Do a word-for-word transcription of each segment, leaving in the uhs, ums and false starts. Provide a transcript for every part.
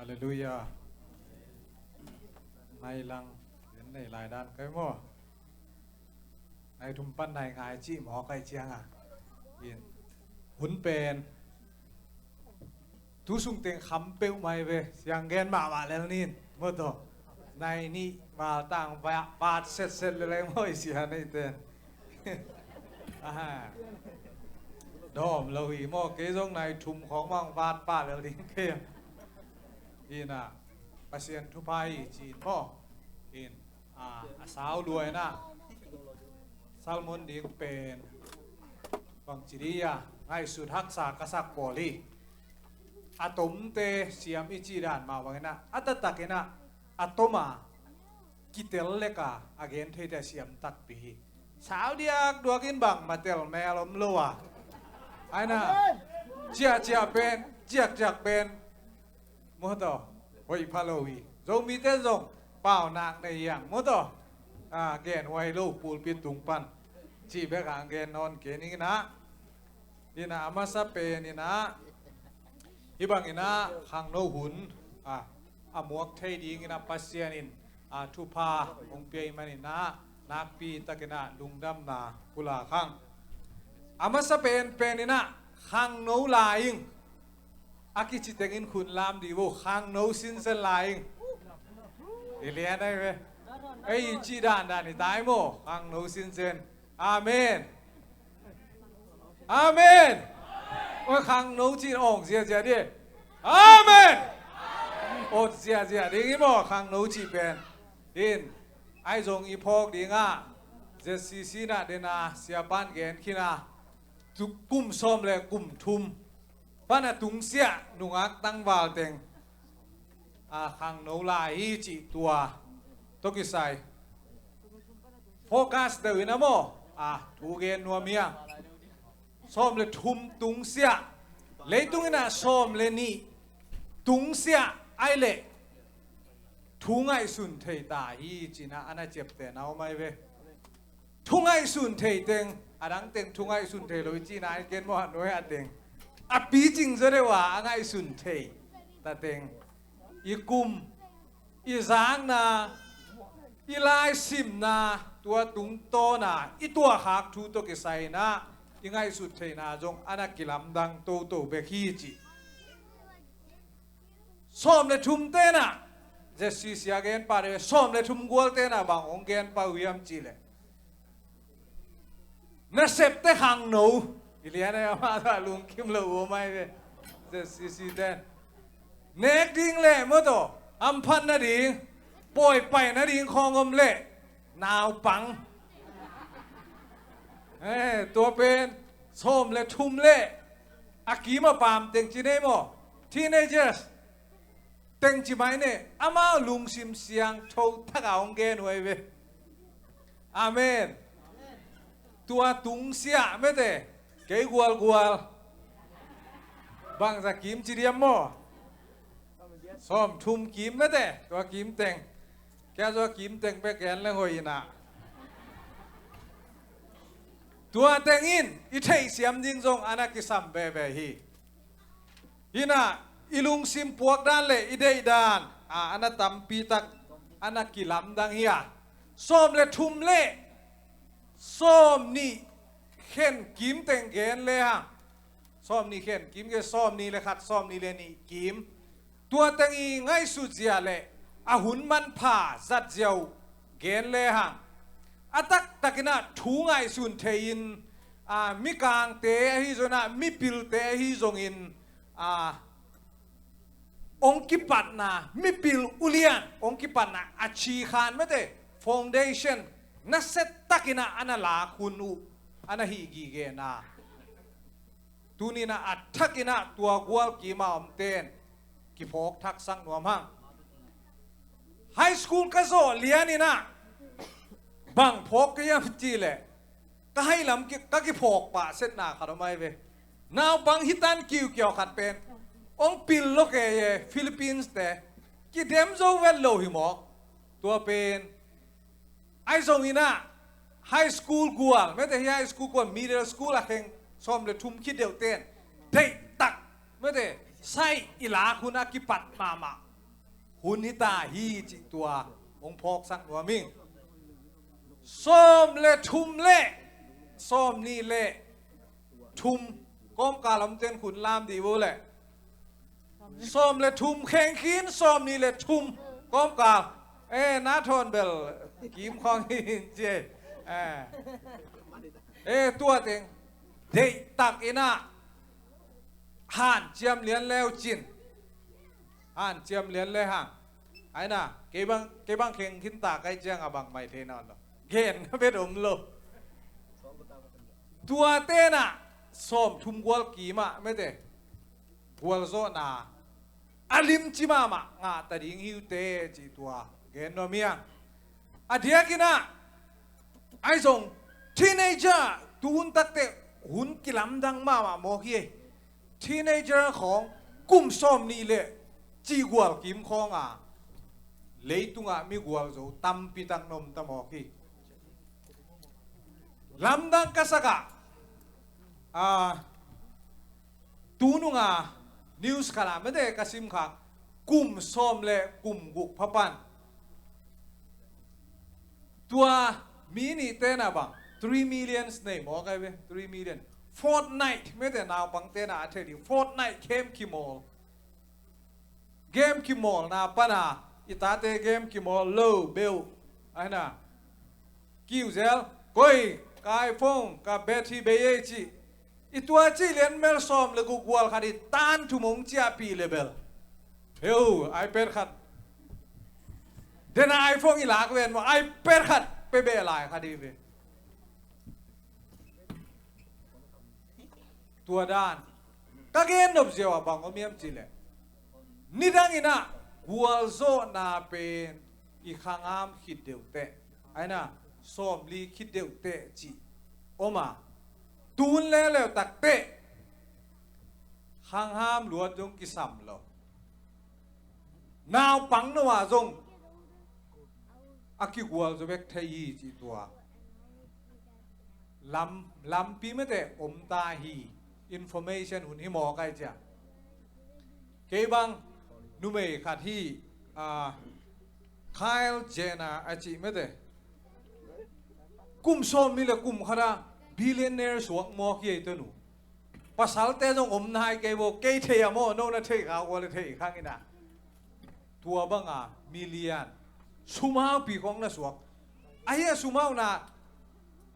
Halleluiah. Nai lang, en nei lai dan kai maw? Nai thum pan nai nga i cih maw kai ciang a. In. Hun pen. Tu sung teng kham peuh mai ve. Siang gen mahmah lel nin. Maw taw. Nai nih val tang va-, vat setset lel leng maw i sia nei ten. Aha. Dawm lo hi maw, kei zong nai thum khawng mang vat pah lel ding kei. Ina, Pasian thupha hi ci-in maw. In, a, a sau lua ina. Salmon ding pen. Bang ci di a, ngaihsut haksa ka sak pawl hi. A tomte siam i ci dan mah bang ina. A taktak ina, a tom a. Kitel lek a, a gen theite siam takpi hi. Sau diakduak in bang ma tel mel om lo a. Aina, ciahciah pen, ciakciak pen. Maw taw, hoih pha lo hi. Zomite zong, pau nak nei hiang. Maw taw, a, gen huai lo, pulpit tung pan. Cih bek a gen nawn kei ning ina. Ina a masa pen ina. Hih bang ina, khangno hun, a, a muak thei ding ina Pasian in, a, thupha hong pia ahih man ina, nakpi tak ina lungdamna kula khang. A masa penpen ina, khangno lai ing. A kici teng in khun lam di vo, khangno sinsen lai ing. I lian ai ve. Ei, i ci dandan i tai maw, khangno sinsen. Amen. Amen. Oi, khangno cih awng ziazia di. Amen. Awt ziazia ding hi maw, khangno cih pen. In, ai zong i phawk ding a, Z C C na den a, siapan gen khin a, tu kum sawm le kum thum. Pan a tungsiah nungak tangval teng. A khangno lai hi cih tua. Tawh kisai. Focus deuh in a maw. A thu gen nuam hi a. Sawm le thum tungsiah. Leitung ina sawm le nih tungsiah ai leh. Thu ngaihsun thei ta hi cina ana ciapte na om ai ve. Thu ngaihsun thei teng, a dang teng thu ngaihsun thei lo i cihna i ken maw, a nuai a teng. A picing zaw deuh a, a ngaihsun thei ta teng. I kum, i zakna, i laisimna, tua tungtawna, i tuahkhak thu tawh kisai ina, i ngaihsut theihna zong ana kilamdang toto bek hi cih. Sawm le thum tena, Z C C a gen pah deuh, sawm le thum gual tena bang hong gen pah uh hiam cih leh. Nasepte khangno, i lian ai amah tawh lungkim lo uh mai ve, Z C C ten. Nek ding leh maw taw, hamphat nading, pawipai nading khawng om leh, naupang. Eh, tua pen, sawm le thum leh, a kim a pam teng ci nei maw? Teenagers. Teng ci mai ne, amau lungsim siangtho thak a hong gen uh ai ve. Amen. Tua tungsiah mete, kei gualgual. Bangza kim ci diam maw? Sawm thum kim mete, tua kim teng. Kia zua kim teng bek gen leng hoih ina. Tua teng in, i theihsiam ding zong ana kisam veve hi. Hina, i lungsim puak dan le i deih dan, a, ana tampi tak, ana kilamdang hi a. Sawm le thum le, sawm nih khen kim teng gen le hang. Sawm nih khen kim ke sawm nih le khat, sawm nih le nih kim. Tua teng i ngaihsut zia le a hun manpha zat zia uh gen le hang. A taktak ina thu ngaihsun thei in, a, mikangte ahi zongin a, mipilte ahi zongin, a, hong kipatna, mipil ulian hong kipatna a cikhan mete foundation nasia tak ina ana lak hun uh ana hih gige na. Tuni ina a thak ina tua gual kima om ten kiphawk thaksak nuam hang. High school ka zawh lian ina bang phawk ka hiam cih leh ka hai lam ki, ka kiphawk pah setna khat om ai ve. Naupang hi tan kiukiau khat pen hong pil lo kei e, Philippines te. Kidem zo vet lo hi mawk. Tua pen ai zong ina high school gual, mete hi high school gual, middle school a kheng sawm le thum khit deuh ten deih tak, mete sai i lak hun a kipat mahmah. hun hi ta hi cih tua hong phawksak nuam ing. Sawm le thum le sawm nih le thum kawmkal om ten khun lam dih vo le. Sawm le thum kheng khin sawm nih le thum kawmkal. E, na thawn bel kim khawng hi in ci e. E, tua teng deihtak in ah hanciam lian leu cin. Hanciam lian le hang. Ai na, kei bang, kei bang kheng khin ta kai ciang a bang mai thei nawn lo. Gen nga bet om lo. Tua ten ah sawm thum gual kim ah mete gualzawhna a limci mahmah ngah ta ding hi uh teh cih tua gen nuam ing. A diakin ah ai zong teenager tu hun takte hun kilamdang mahmah mawk hi. Teenager khawng kum sawm nih le cih gual kim khawng a leitungah mi gualzo tampi tak na om ta mawk hi. Lamdang ka sak ah, a, tu nung a news khat ah mete ka sim khak kum sawm le kum guk pha pan tua mi nih ten ah bang three million nei mawk ai ve, three million. Fortnite mete naupang ten ah a thei ding, Fortnite game kimawl. Game kimawlna pan a i tate game kimawl lo beuh ai na kiu zel, koi ka iPhone ka battery bei ei cih. I tua cih lian mel sawm le guk gual khat i tan thum hong ciahpih le bel, heu, iPad khat. Den a iPhone i lak ven maw, iPad khat pe beh lai khat hi ve. Tua dan ka gen nop ziau a bang om hiam cih leh nidang in ah gualzawhna pen i khangam khit deuh teh, ai na, sawmli khit deuh teh cih om a, tun leleu tak teh khangham luat zong kisam lo. Naupang no ah zong a kigual zaw bek thei hi cih tua. Lam, lampi mete om ta hi, information hun hi mawk ai cia. Kei bang numei khat hi, a, Kyle Jenner a cih mete. Kum sawm ni le kum khat a billionaire suak mawk hi ei tanu. Pasalte zong om nai kei bo, kei thei a maw, no na thei kha ua le thei khang ina. Tua banga million sumaupi khong na suak. Ahi a sumauna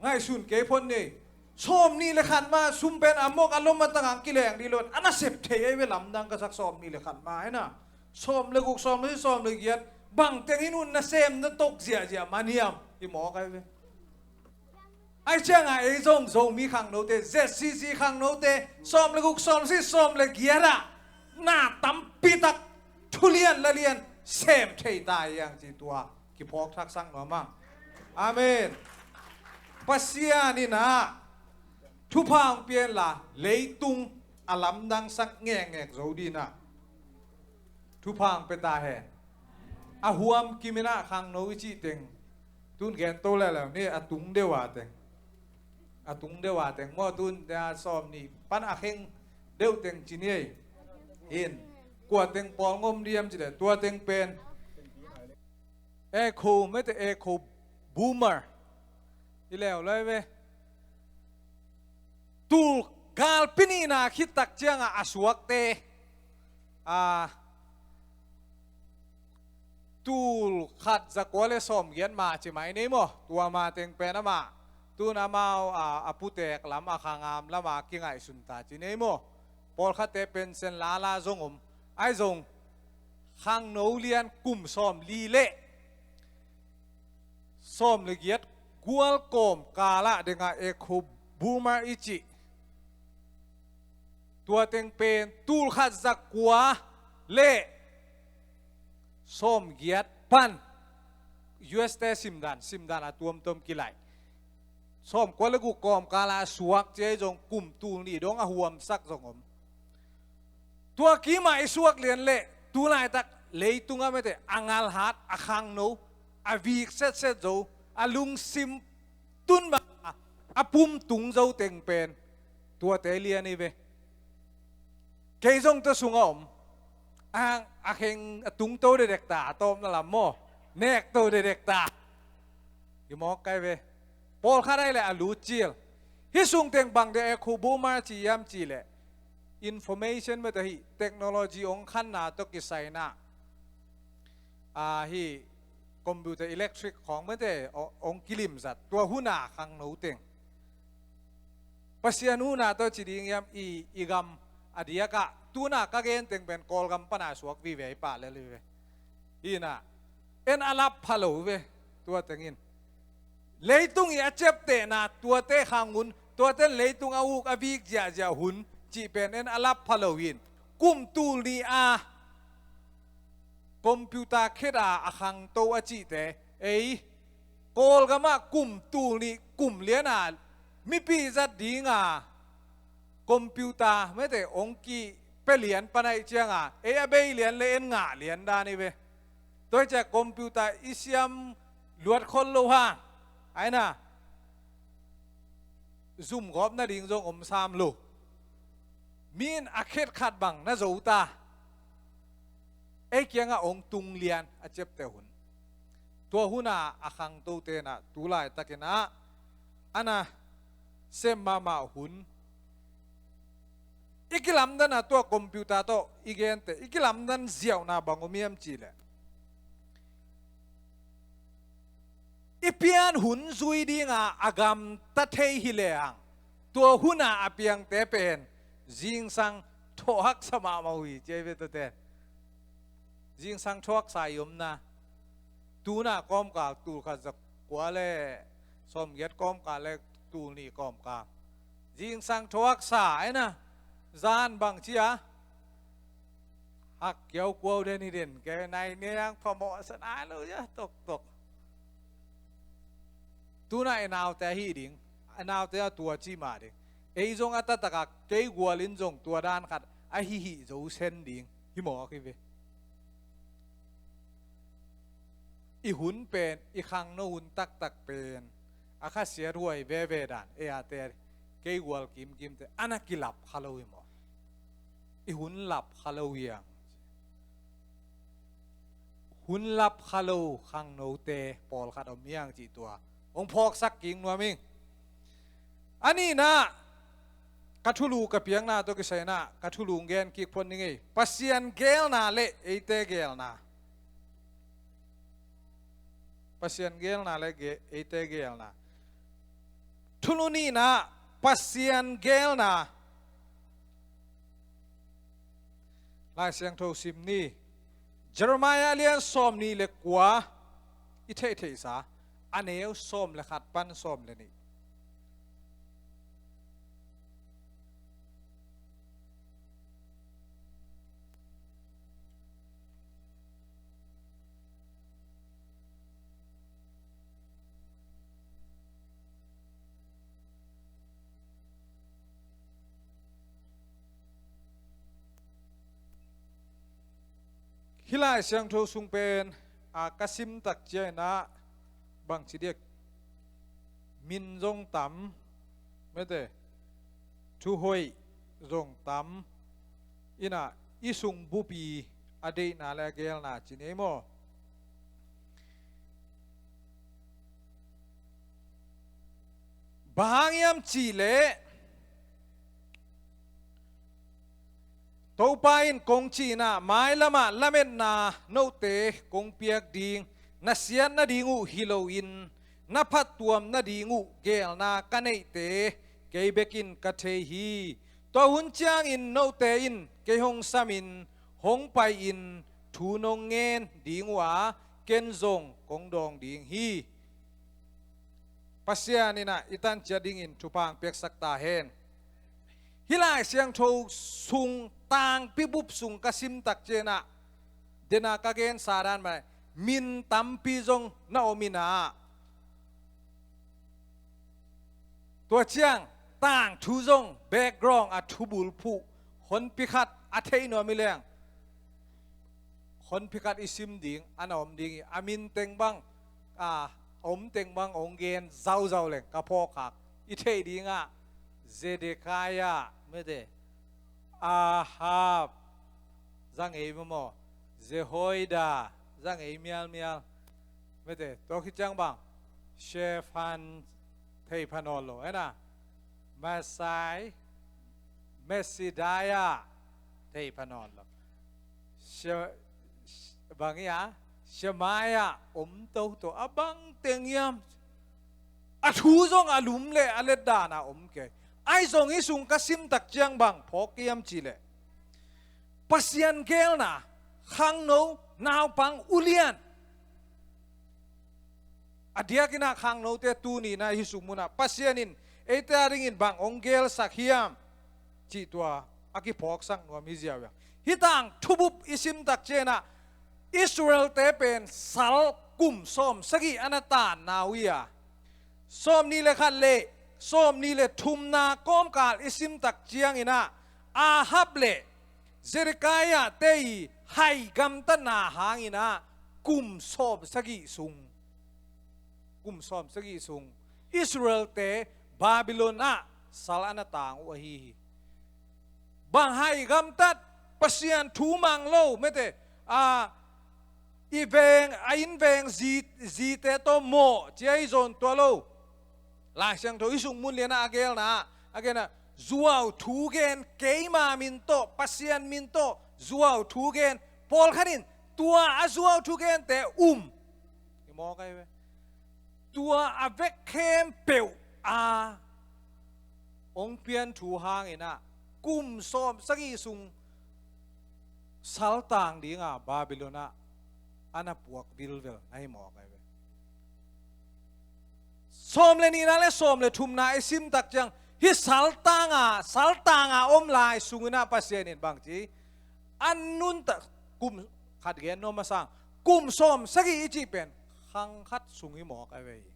ngaihsun kei phot ni. Sawm ni le khat ma sum pen a mawk a lom a tangang kileng di lon a na sep thei ei ve lamdang ka sak sawm ni le khat ma ina. Sawm le guk, sawm le, sawm le giat bang teng in un na sem na tok ziahziah maniam i mawk ai ve. Ai cianga ei zong Zomi khangnote, Z C C khangnote, sawm le guk, sawm si, sawm le giat ah na tampi tak thulian lalian sem thei ta hiang ci tua kiphawk thaksak nuam ang. Amen. Pasian in ah thupha hong pian la leitung a lamdang sak ngekngek zo din ah thupha hong pia ta hen. A huam kimin ah khangno i cih teng tun gen to leuleu ni a tung deuh a teng. A tung deuh a teng maw tun tia sawm ni pan a kheng deuh teng ci ni ei. In kua teng pawl ngom diam ci le tua teng pen echo mete echo boomer i leu lai ve. Tul galpi nihna khit tak cianga a suakte a tul khat zakua le sawm giat ma ci mai nei maw? Tua ma teng pen amah tun amau a, a putek lam a khangam lama kingaihsun ta ci nei maw? Pawlkhatte pensen lala zong om ai zong khangno lian kum sawm li le sawm le giat gual kawm kala denga echo boomer i cih. Tua teng pen tul khat zakua le sawm giat pan U S te simdan, simdan a tuamtuam kilai. Sawm kua le guk kawm kala suak cia zong kum tul nih dong a huamsak zong om. Tua kima i suak lian le tu laitak leitunga mete a ngalhat a khangno a vik setset zo a lungsim tun banga a pum tung zo teng pen tuate lian i ve. Kei zong tua sunga om. A, a kheng a tungto dedek ta, a tawpna lam maw, nekto dedek ta. Hi mawk kai ve. Pawlkhat ai le a lutcil. Hih sung teng bang de e khu buma ci yam ci le, information mete hi, technology ong khanna tawh kisaina, a, hi computer, electric khawng mete ong kilimzat tua huna khangno teng. Pasian huna tawh ci ding yam i, i gam a diakah tuna ka gen teng pen Kawlgam pana suak vive i pah lel vive. Hina, en a lap pha lo ve. Tua tengin leitung i a ciaptehna tuate khangun, tuate leitung a uk a vik ziahziah hun cih pen en a lap pha lo hin, kum tul ni a computer khet a a khangto a cihte, ei Kawlgamah kum tul nih kum liana mipi zat dinga computer mete ong kipia lian panaih cianga ei a bei lian le en ngah lian dan hi ve. Tua hi ciah computer i siam luat khol lo hang aina, zum gawp nading zong om sam lo. Mi in a khet khat bang na zo ta. Ei kiangah ong tung lian a ciapteh hun. Tua huna a khangto tenah tu laitakinah ana sem mahmah hun. I kilamdana tua computer tawh i gente i kilamdan ziauhna bang om hiam cihleh, i pian hun zui dinga a gamta thei hi lehang tua huna a piangte pen zingsang thawhaksa mahmah uh hi ci ahi ve tuate. Zingsang thawhaksa i omna, tuna kawmkal tul khat za kua le sawmgiat kawmkal le tul nih kawmkal zingsang thawhaksa aina, zan bang cia hak kiau kuau den hi den ke nai niang phamawh sa nai lo ia toktok. Tuna i naute ahi ding, i naute a tua ci mah ding. Ei zong a tataka kei gualin zong tua dan khat ahi hih zo sen ding hi mawk hi ve. I hun pen, i khangno hun taktak pen a khasiat huai veve dan ei ate kei gual kimkimte ana kilap kha lo hi maw? I hun lap kha lo hiang. Hun lap kha lo khangnote pawlkhat om hiang cih tua hong phawksak kik nuam ing. A nihna, ka thulu ka piakna tawh kisaina ka thulu gen kik phot ning ei. Pasian geelna le eite geelna. Pasian geelna le ge-, eite geelna. Thulu nihna, Pasian geelna. Lai Siangtho sim ni. Jeremiah lian sawm nih le kua i theihtheihsa, a neu sawm le khat pan sawm le nih. Hih Lai Siangtho sung pen a ka sim tak ciangin ah bangci diak, min zong tam, mete, thuhoih zong tam, inah i sung bupi a deihna le a geelna ci nei maw? Bang hang hiam cihleh Topa in kong cihna mailamah lametna note kong piak ding, na siat nading uh hi loin na phattuam nading uh geelna ka neihte kei bekin ka thei hi. Tua hun ciangin note in kei hong samin hong pai-in thu nong ngen ding uh a, ken zong kong dawng ding hi. Pasian inah i tanciat dingin thupha piaksak ta hen. Hih Lai Siangtho sung tangpi bup sung ka sim tak ciangin ah dena ka gensa dan mah min tampi zong na om inah, tua ciang tangthu zong background a thubul phuh honpi khat a thei nuam hi leng, honpi khat i sim ding a na om ding hi. A min teng bang, a om teng bang hong gen zauzau leng ka phawkkhak i theih dingah Zedekiah, mete, Ahab, za ngei maw, Jehoiada, za ngei mialmial. Mete, tua khit ciang bang, Shefan thei pha nawn lo, ena, Masai, Mesidiah thei pha nawn lo. She-, bang ia, Shemaiah om toto, a bang teng hiam. A thu zong a lum le a letdana om kei. Ahi zong hih sung ka sim tak ciang bang phawk hiam cih leh, Pasian geelna, khangno, naupang, ulian. A diakin ah khangnote tuni-in ah hih sung munah Pasian in eite adingin bang hong geelsak hiam cih tua a kiphawksak nuam hi ziau hiam. Hih tang thubup i sim tak ciangin ah Israelte pen sal kum sawm sagih a na taanna uh hi a, sawm nih le khat le sawm nih le thumna kawmkal i sim tak ciangin ah Ahab le Zedekiah-te i hai gamtatna hangin ah kum sawm sagih sung, kum sawm sagih sung Israelte Babylon ah sal a na taang uh ahi hi. Bang hai gamtat, Pasian thu mang lo, mete, a, i veng, a innveng zi, zite tawh mawh ci-a i zon tua lo. Lai Siangtho hih sung mun lianah a geelna, a geelna, zuau thu gen, keima min tawh, Pasian min tawh zuau thu gen. Pawlkhat in tua a zuau thu gente um. I mawk ahi ve. Tua a vek khempeuh a hong pian thu hangin ah kum sawm sagih sung saltang dinga Babylon ah a na puak vilvel na hi mawk ahi ve. Sawm le nihna le sawm le thumna i sim tak ciang hih saltanga, saltanga om lai sungin ah Pasian in bang ci, a nuntak kum khat gen nuam a sang, kum sawm sagih i cih pen khang khat sung hi mawk ahi ve hi.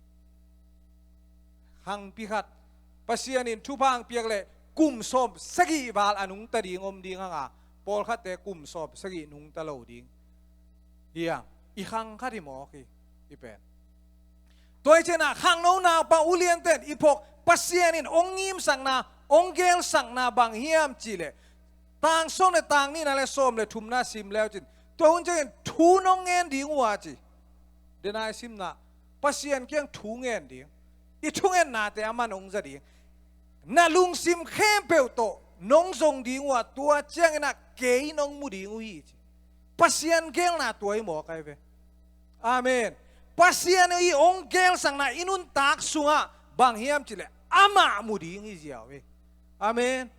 Khangpi khat, Pasian in thupha hong piak leh kum sawm sagih val a nungta ding om ding hanga, pawlkhatte kum sawm sagih nungta lo ding hi hang. I khang khat hi mawk hi, i pen. Tua hi ciangin ah khangno naupang uliante in i phawk, Pasian in hong ngimsakna, hong geelsakna bang hiam cih leh, tang sawm le tang nihna le sawm le thumna sim leu cin, tua hun ciangin thu nong ngen ding uh a ci. Denai simna, Pasian kiang thu ngen ding. I thungennate aman hong za ding. Na lungsim khempeuh tawh nong zong ding uh a, tua ciangin ah kei nong mu ding uh hi ci. Pasian geelna tua hi mawk ahi ve. Amen. Pasian i hong geelsakna i nuntak sungah bang hiam cih leh amah mu ding hi ziau hi. Amen.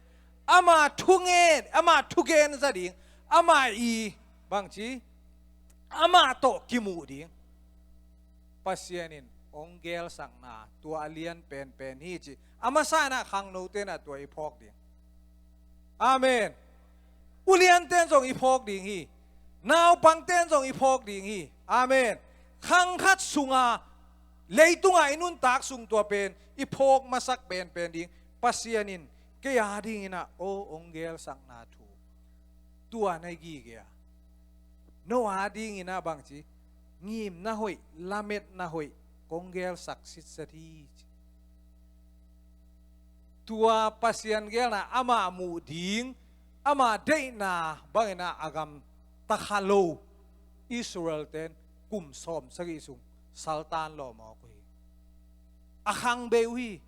Amah thungen, amah thugen za ding, amah i bangci, amah tawh kimuh ding. Pasian in hong geelsakna tua a lian penpen hi ci. A masa in ah khangnote in ah tua i phawk ding. Amen. Ulianten zong i phawk ding hi. Naupangten zong i phawk ding hi. Amen. Khang khat sunga, leitunga i nuntak sung tua pen i phawk masak penpen ding. Pasian in kei a dingin ah, aw, hong geelsakna thu tua na hi gige a, no a dingin ah bangci, ngimna hoih, lametna hoih kong geelsak sitset hi ci. Tua Pasian geelna amah muh ding, amah deihna bangin ah a gamta kha lo Israel-ten kum sawm sagih sung saltan lawh mawk uh hi. A khang bei uh hi.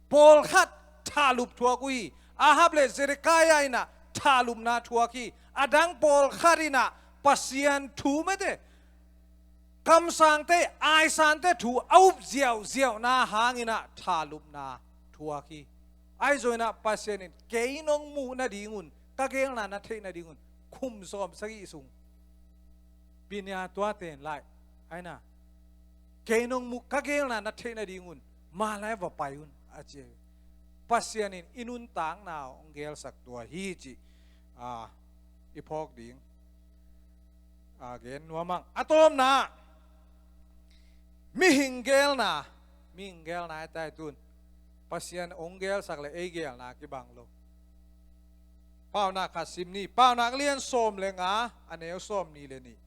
Pawlkhat thalup thuak uh hi. Ahab le Zedekiah in ah thalupna thuak hi. A dang pawlkhat in ah Pasian thu mete, kamsangte, aisante thu a up ziauziauna hangin ah thalupna thuak hi. Ahi zongin ah Pasian in kei nong muh nadingun, ka geelna na theih nadingun kum sawm sagih sung pinia tuate in lai, aina, kei nong muh, ka geelna na theih nadingun malai va pai un, a ci. Pasian in i nuntakna hong geelsak tua hi cih, a, i phawk ding. A, gen nuam ang. A tawpna, mihing geelna, mihing geelna i tai tun. Pasian hong geelsak le ei geelna kibang lo. Paunak khat sim ni, Paunak lian sawm le nga, a neu sawm nih le nih.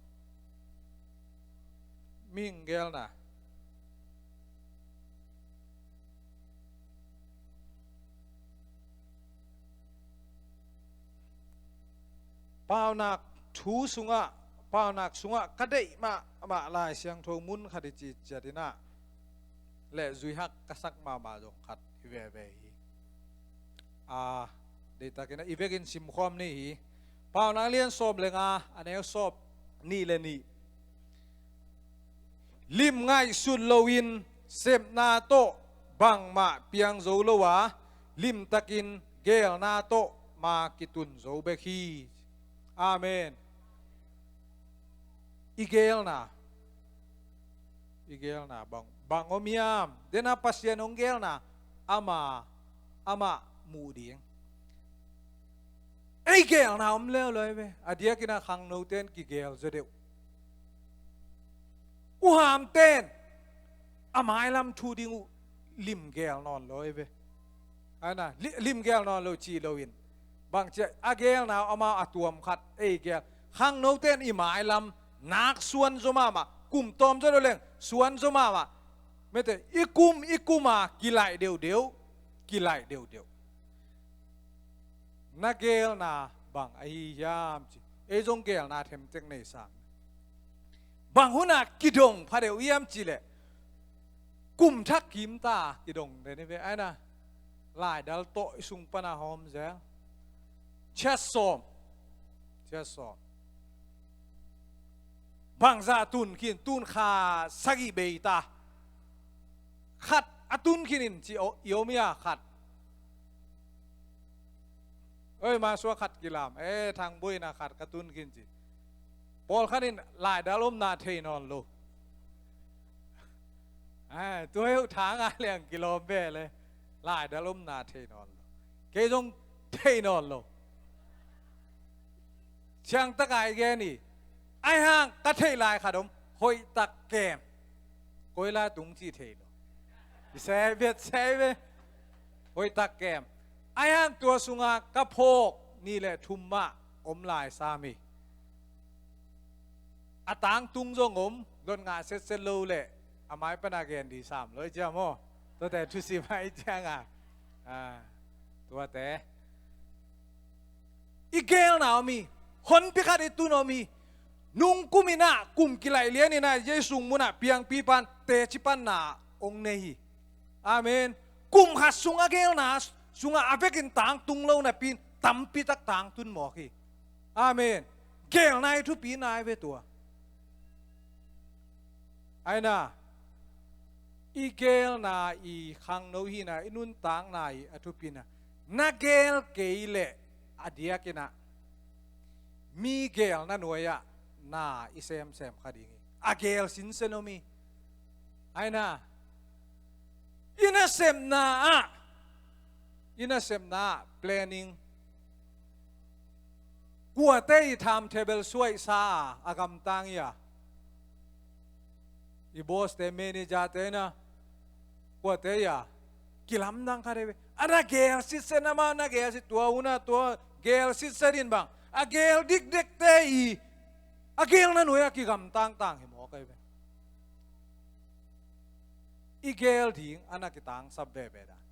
Mihing geelna. Paunak thu sungah, paunak sungah ka deih mahmah Lai Siangtho mun khat i cih ciat in ah, le zuihak ka sak mahmah zong khat hi veve hi. A, deihtakin ah i vekin simkhawm ni hi. Paunak lian sawm le nga, a neu sawm nih le nih. Lim ngaihsut loin sepna tawh bangmah piang zo lo a, limtakin geelna tawh ma kitun zo bek hi. Amen. I geelna, i geelna bang, bang om hiam? Dena Pasian hong geelna ama, amah muh ding. Ei geelna om leuleu ve. A diakin ah khangnote in kigeel zaw deuh. Uhamte in a mailam thu ding uh limgeel nawn lo ei ve. Ana, li-, limgeel nawn lo ci loin, bangci a geelna uh amau a tuam khat ei geel. Khangnote in i mailam nak suan zaw mahmah, kum tawm zaw lo leng suan zaw mahmah. Mete, i kum, i kum a kilaih deuhdeuh, kilaih deuhdeuh. Na geelna bang ahi hiam ci. Ei zong geelna themtek nei sang. Bang hunah kidong pha deuh hiam cih leh, kum thak kimta kidong den hi ve. Aina, laidal tawh i sung pana hawm zel. Ciat sawm. Ciat sawm. Bangzah tun khin, tun kha sagih bei ta. Khat a tun khin in ci, i om hia khat. Oi, ma sua khat kilam. Eh, Thang Boi na khat ka tun khin ci. Pawlkhat in laidal omna thei nawn lo. Eh, tua hi uh, Thang a liang kilawm ve le. Laidal omna thei nawn lo. Kei zong thei nawn lo. Ciangtak a i gen hi. Aihang ka theih lai khat om. Hoihtak kem. Koi lai tung ci thei lo. I sei vet sei ve. Hoihtak kem. Aihang tua sunga ka phawk nih le thum mah om lai sam hi. A tangtung zong om, dot ngah setset lo le a mai pana gen di sam lo i ciam aw. Tuate thusim a i cianga. Ah, tuate. I geelna om hi. Honpi khat i tun om hi. Nungkum in ah, kum kilaih lian in ah, Jesu munah piangpi pan teci panna ong nei hi. Amen. Kum khat sung a geelna sungah a vekin tangtung lo napi in tampitak tangtun mawk hi. Amen. Geelna i thupi nai ve tua. Aina, i geelna i khangno hina, i nuntakna i a thupina. Na geel kei leh a diakin ah mi geelna nuai-ah na i semsem kha ding hi. A geel sinsen om hi. Aina, i nasepna ah, i nasepna ah planning. Kuate i timetable suaihsa a, a gamtang hi a. I boss-te, manager-te na, kuate hi a. Kilamdang kha dei ve. A na geel sitset, amau na geel sit, tua hun a tua geel sitset in bang, a geel dikdekte i a geelna nuai-ah kigamtangtang hi mawk ahi ve. I geel ding a na kitangsap veve dan.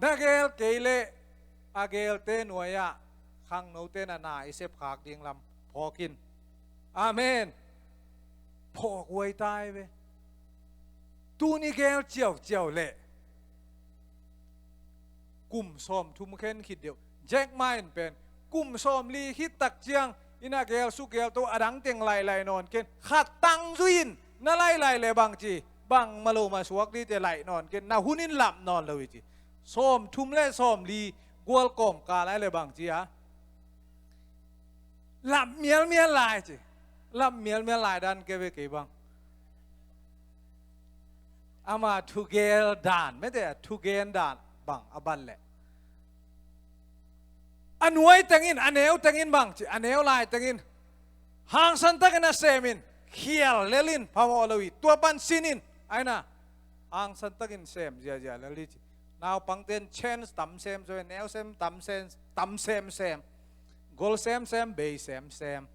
Na geel kei leh a geelte nuai-ah khangnote na na i sepkhak ding lam phawk in. Amen. Phawk huai tai ve. Tun i geel ciauciau leh kum sawmthum khen khit deuh. Jack Ma in pen kum sawmli khit tak ciang in a geel suk geel to, a dang teng laihlai nawn ken. Khat tang zui in na laihlai leh bangci, bangmah lo mah suak dite laih nawn ken. Na hun in lap nawn lo hi ci. Sawmthum le sawmli gual kawmkal lai leh bangci a, lap mialmial lai ci. Lap mialmial lai dan ke ve kei bang. Ama thugeel dan, mete a thugen dan bang a ban leh, a nuai tengin, a neu tengin bangci, a neu lai tengin hangsan takin a sem in, khial lel in, phamawh lo hi, tua pan sin in, aina, hangsan takin sem ziazia lel hi ci. Naupangten chance tam semsem, neu sem tam sem, tam semsem, gol semsem, bei semsem.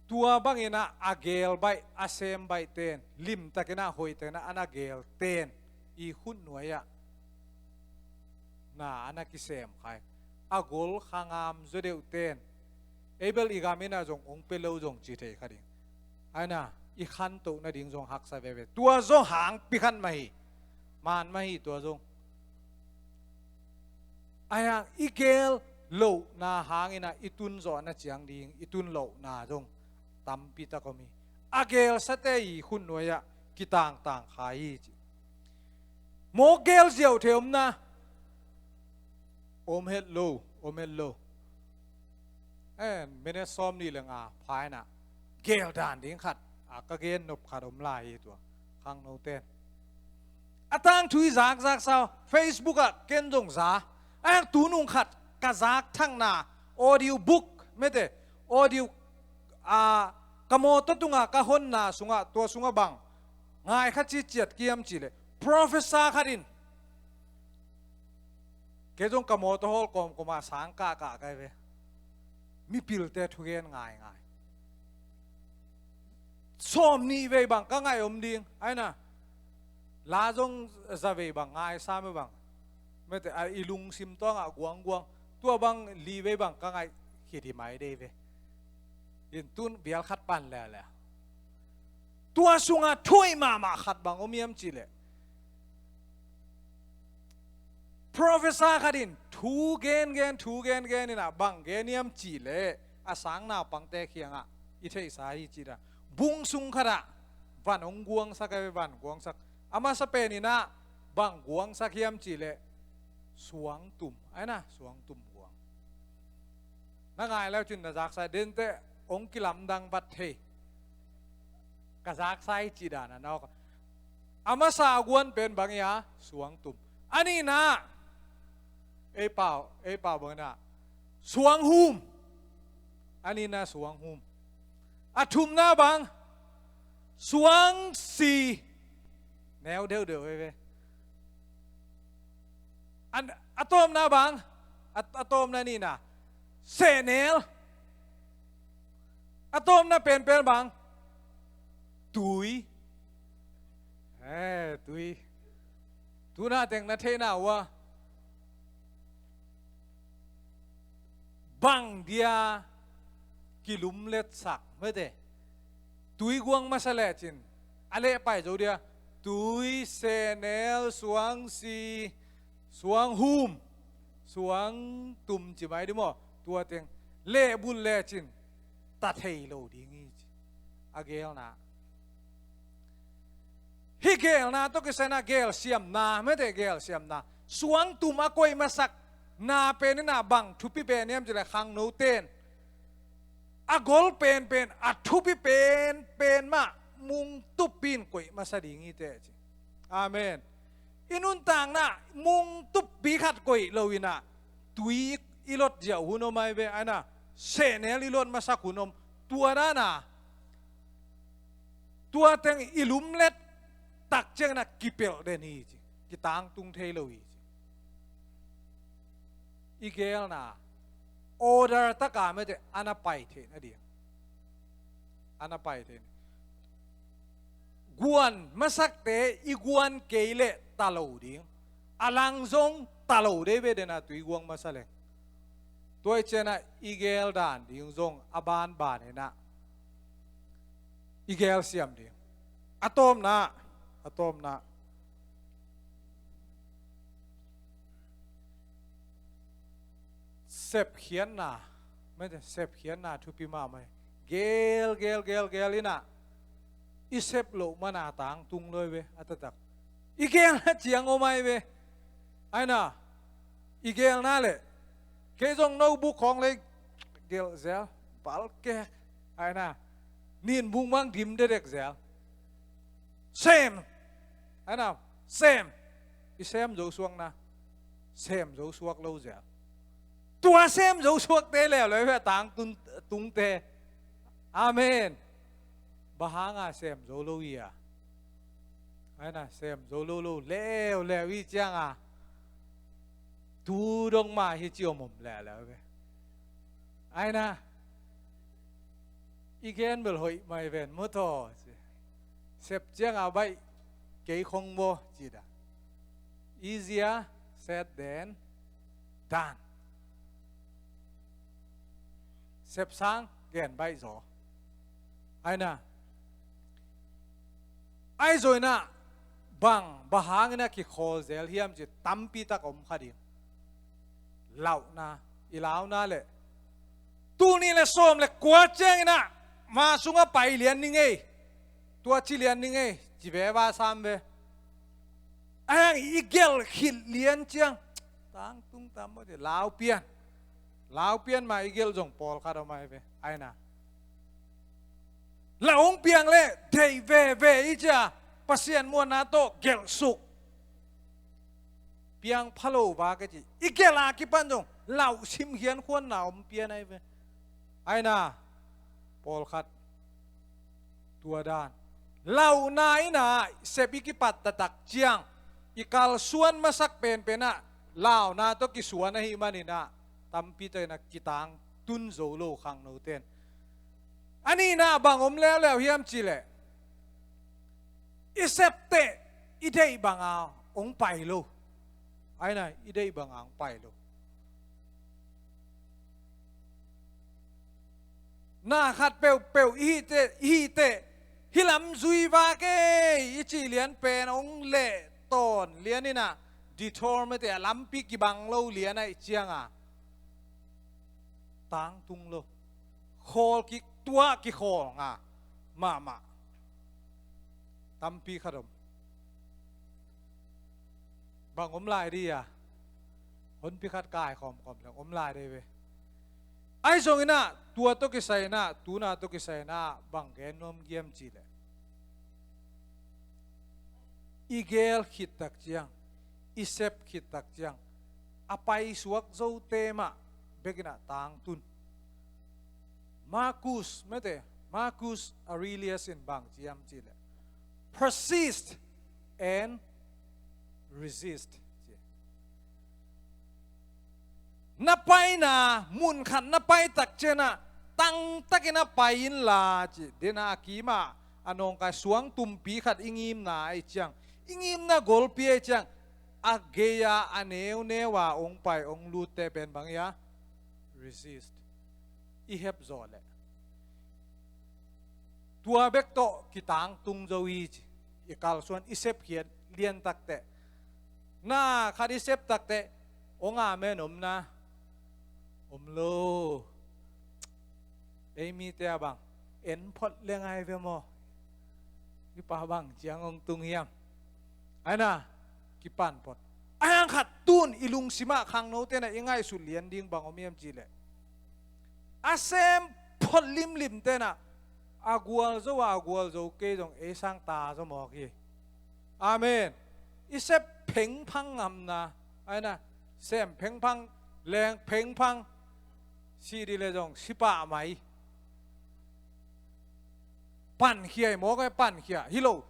Tua bangin ah a geel baih, a sem baihten, limtakin ah hoihtakin ah a na geelten i khut nuai-ah na a na kisem kha hi. a gol kha ngam zaw deuh ten, ei bel i gam in ah zong hong pia lo zong ci thei kha ding. Aina, i khantoh nading zong haksa veve. Tua zong hang pi khat mah hi. Man mah hi tua zong. Ahi hang i gel lohna hangin ah i tun zawhna ciang ding, i tun lohna zong tampi tak om hi. A gelsate i khutnuai ah kitangtang kha hi ci. Mawk gel ziau thei omna. Om het lo, om het lo. Eh, minute sawm nih le nga pha in ah gel dan ding khat, a ka gen nop khat om lai hi tua. Khangno ten. A tangthu i zakzak sau, Facebook ah ken zong za. A hang tunung khat ka zak thangna, audio book, mete, audio, a, ka mawtaw tunga ka honna sungah, tua sungah bang ngai kha ci ciat kiam ci le, professor khat in, kei zong ka mawtaw hawl kawmkawm ah sang kahkah kai ve. Mipilte thugen ngaingai. Sawm nih vei bang ka ngaih om ding. Aina, la zong za vei bang ngaisa me bang. Mete, a, i lungsim tawngah guangguang. Tua bang li vei bang ka ngaih khit hi mai dei ve. In tun bial khat pan lele. Tua sungah thuai mahmah khat bang om hiam ci le, professor khat in thu gen gen, thu gen gen in ah bang gen hiam ci le, a sang naupangte kiangah i theihsa hi ci da. Bung sung khat ah van hong guangsak, a van guangsak. A masa pen in ah bang guangsak hiam ci le, suangtum. Aina, suangtum guang. Na ngai leu cin na zaksa dente hong kilamdang vat thei. Ka zaksa hi ci dan a nawk. A masa a guan pen bang hi a, suangtum. A nihna, ei pau, ei pau bang na, suanghum. A nihna suanghum. A thumna bang, suangsi. Neu deuhdeuh veve. An, a tawpna bang, a, a tawpna nihna, sehnel. A tawpna penpen bang, tui. Eh, tui. Tuna teng na theihna uh a, bang dia kilumletsak mete. Tui guang masa lecin a lehpai zo dia. Tui, sehnel, suangsi, suanghum, suangtum ci mai di maw. Tua teng lehbulh lecin ta thei lo ding hi ci. A gelna. Hih gelna tawh kisai in ah gelsiamna, mete, gelsiamna. Suangtum a koih masak na pen in ah bang thupi pen hiam ci le khangno ten, a gol penpen, a thupi penpen mah mungtup in koih masa ding hi teh ci. Amen. I nuntakna mungtup pi khat koih lo in ah tui i lot ziau hun om ai ve, aina, sehnel i lot masak hun om. Tua dan a, tua teng i lumlet tak ciangin ah kipelh den hi ci. Kitangtung thei lo hi ci. I gelna order taka mete a na pai theih nading, a na pai theih nading. Guan masakte i guan kei leh ta lo ding. A lang zong ta lo dei ve den a tui guang masa leng. Tua i ciangin ah i gel dan ding zong a banban in ah i gelsiam ding. A tawpna, a tawpna, sepkhiatna, mete, sepkhiatna thupi mahmah hi. Gel, gel, gel, gel in ah i sep loh man a tangtung lo hi ve, a taktak. I gelna ciang om ai ve. Aina, i gelna leh, kei zong notebook khawng lei gelh zel, balkek. Aina, nin bung bang dim dedek zel. Sem. Aina, sem. I sem zo suakna, sem zo suak lo zel. Tua sem zo suakte leuleu hi a tangtung, tungte. Amen. Bang hanga sem zo lo hi a? Aina, sem zo lo lo leuleu hi cianga tu dong mah hi ci om om leuleu ve. Aina, i gen bel hoih mai ven maw thaw ci. Sep cianga baih kei khong maw ci da. Easier said than done. Sepsang gen baih zaw. Aina, ahi zongin ah bang, bang hangin ah kikhawl zel hiam cih tampi tak om kha ding. Lauhna, i launa le, tul nih le sawm le kua ciangin ah ma sungah pai lian ning ei, tua ci lian ning ei, ci ve va sam ve. Ahi hang i gelh khit lian ciang tangtung tam maw, ci lau pian. Lau pian ma i gelh zong pawlkhat om ahi ve. Aina, lau hong piang le deih veve i cia, Pasian muanna tawh gelh suk, piang pha lo va ka ci. I gelh a kipan zong lau sim hian khuanna om pian ahi ve. Aina, pawlkhat tua dan. Lauhna in ah sep i kipat taktak ciang, i kalsuan masak penpen ah launa tawh kisuan ahih manin ah tampi takin ah kitangtun zo lo khangnote in. A nihna bang om leuleu hiam cih leh, i sep teh i deih banga hong pai lo. Aina, i deih banga hong pai lo. Na khat peuhpeuh i hih teh, i hih teh, hih lam zui va kei i cih lian pen hong leh tawn lian in ah, detour mete, a lampi kibang lo lian ahih cianga tangtung lo. Khawl kik, tua kikhawl nga mahmah. Tampi khat om. Bang om lai dih a, honpi khat kai khawmkhawm le om lai dih ve. Ahi zongin ah tua tawh kisai in ah, tuna tawh kisai in ah bang gen nuam hiam cih leh, i gel khit tak ciang, i sep khit tak ciang, a paisuak zote mah bekin ah tangtun. Marcus, mete, Marcus Aurelius in bang ci hiam cih leh, persist and resist, ci. Na paina mun khat na pai tak ciangin ah tangtakin ah pai inla, ci. Dena a kimah a nawngkai suang tumpi khat i ngimna ahih ciang, i ngimna golpi ahih ciang, a gei-a a neuneu a hong pai hong lutte pen bang hi a, resist. I hep zawh leh tua bek tawh kitangtung zo hi, ci. I kalsuan i sepkhiat lian tak teh, na khat i sep tak teh, hong amen om na, om lo. Ei mite a bang en phot leng ahi ve maw? Hih pa bang ciang hong tung hiam? Aina, kipan phot. Ahi hang khat tun i lungsimah khangnote in ah i ngaihsut lian ding bang om hiam cih leh, a sem phot limlimte in ah a gualzo a, a gualzo kei zong ei sang ta zaw mawk hi. Amen. I sep phengphang ngamna, aina, sem phengphang, leng phengphang, si dih leh zong si pah mai. Pankhia hi mawk e, pankhia hi lo.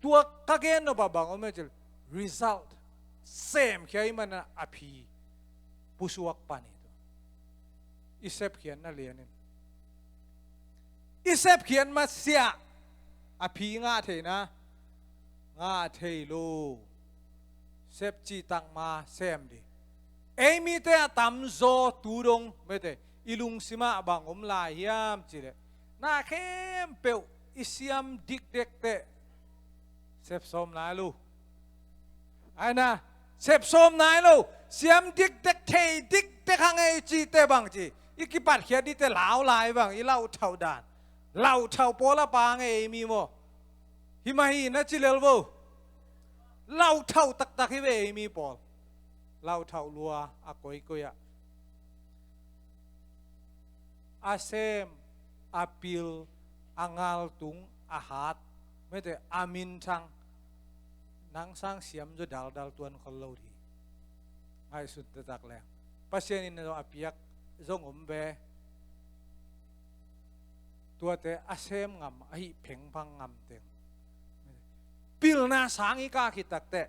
Tua ka gen nop ah bang om e cih leh, result, semkhia ahih manin a phi pusuak pan hi. Tua i sepkhiatna lian in, i sepkhiat masiah a phi ngah thei na, ngah thei lo. Sep cih tak ma sem dih. Ei mite a tamzaw tu dong, mete, i lungsimah bang om lai hiam cih leh, na khempeuh i siam dikdek teh sep sawm nai lo. Aina, sep sawm nai lo. Siam dikdek, thei dikdek hang ei cihte bang ci, i kipatkhiat dihte lau lai bang, i lauthauh dan. Lauthauh pawl a pang ei mi maw? Hi mah hi na ci lel vo. Lauthauh taktak hi ve ei mi pawl. Lauthauh lua a koikoi ah. A sem, a pil, a ngaltung, a hat, mete, a minthang, nang sang siam zaw daldal tuan khol lo dih. Ngaihsun taktak leng Pasian in zong a piak zong om ve. Tuate a sem ngam, a hih phengphang ngam teng. Pilna sang i kah khit tak teh,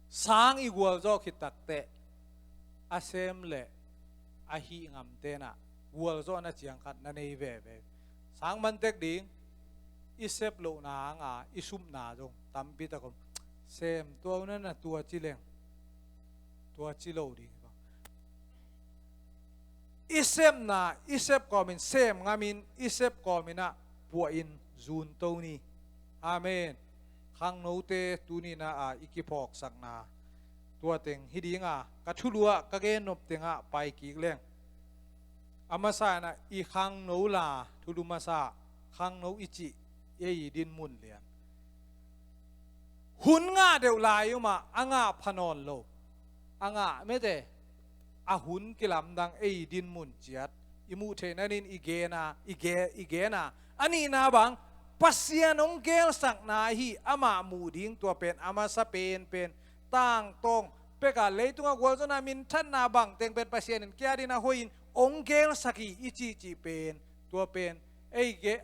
sang i gualzawh khit tak teh, a sem le a hih ngamte in ah gualzawhna ciang khat na nei veve. Sang man tek ding, i sep lohna hanga i supna zong tampi tak om. Sem tua uh na, na tua ci leng, tua ci lo ding. i sepna i sep kawmin sem ngamin i sep kawminah puahin zunto ni. Amen. Khangnote tuninah a i kiphawksakna tua teng hi dinga ka thuluah ka gennop tengah paikik leng a masa inah i khangno la thulu masa khangno i cih ei dinmun lian hun ngah deuh lai umah a ngah phanawn lo a ngah mete a hun kilamdang ei dinmun ciat i muh theih nanin i gena i ge i gena a nihna bang Pasian hong gelsakna hi amah muh ding tua pen a masa penpen tangtawng peka leitungah gualzawhna minthanna bangteng pen Pasian in kiadin a hoihin hong gelsak hi i cihcih pen tua pen ei ge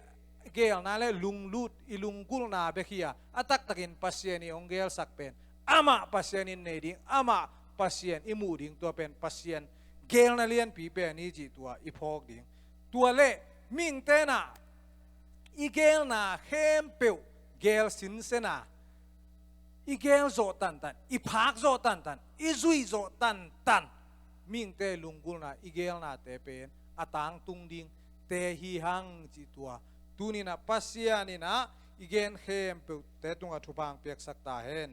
gelna le lunglut i lunggulhna bek hi a a taktakin Pasian i hong gelsak pen amah Pasian in nei ding amah Pasian i muh ding tua pen Pasian gelna lianpi pen hi cih tua i phawk ding. Tua le mihingte nah i gelna khempeuh gel sinsena i gel zawh tantan i phak zawh tantan i zuih zawh tantan mihingte lunggulhna i gelnate pen a tangtung ding te hi hang cih tua tuninah Pasian inah i gen khempeuhte tungah thupha piaksak ta hen.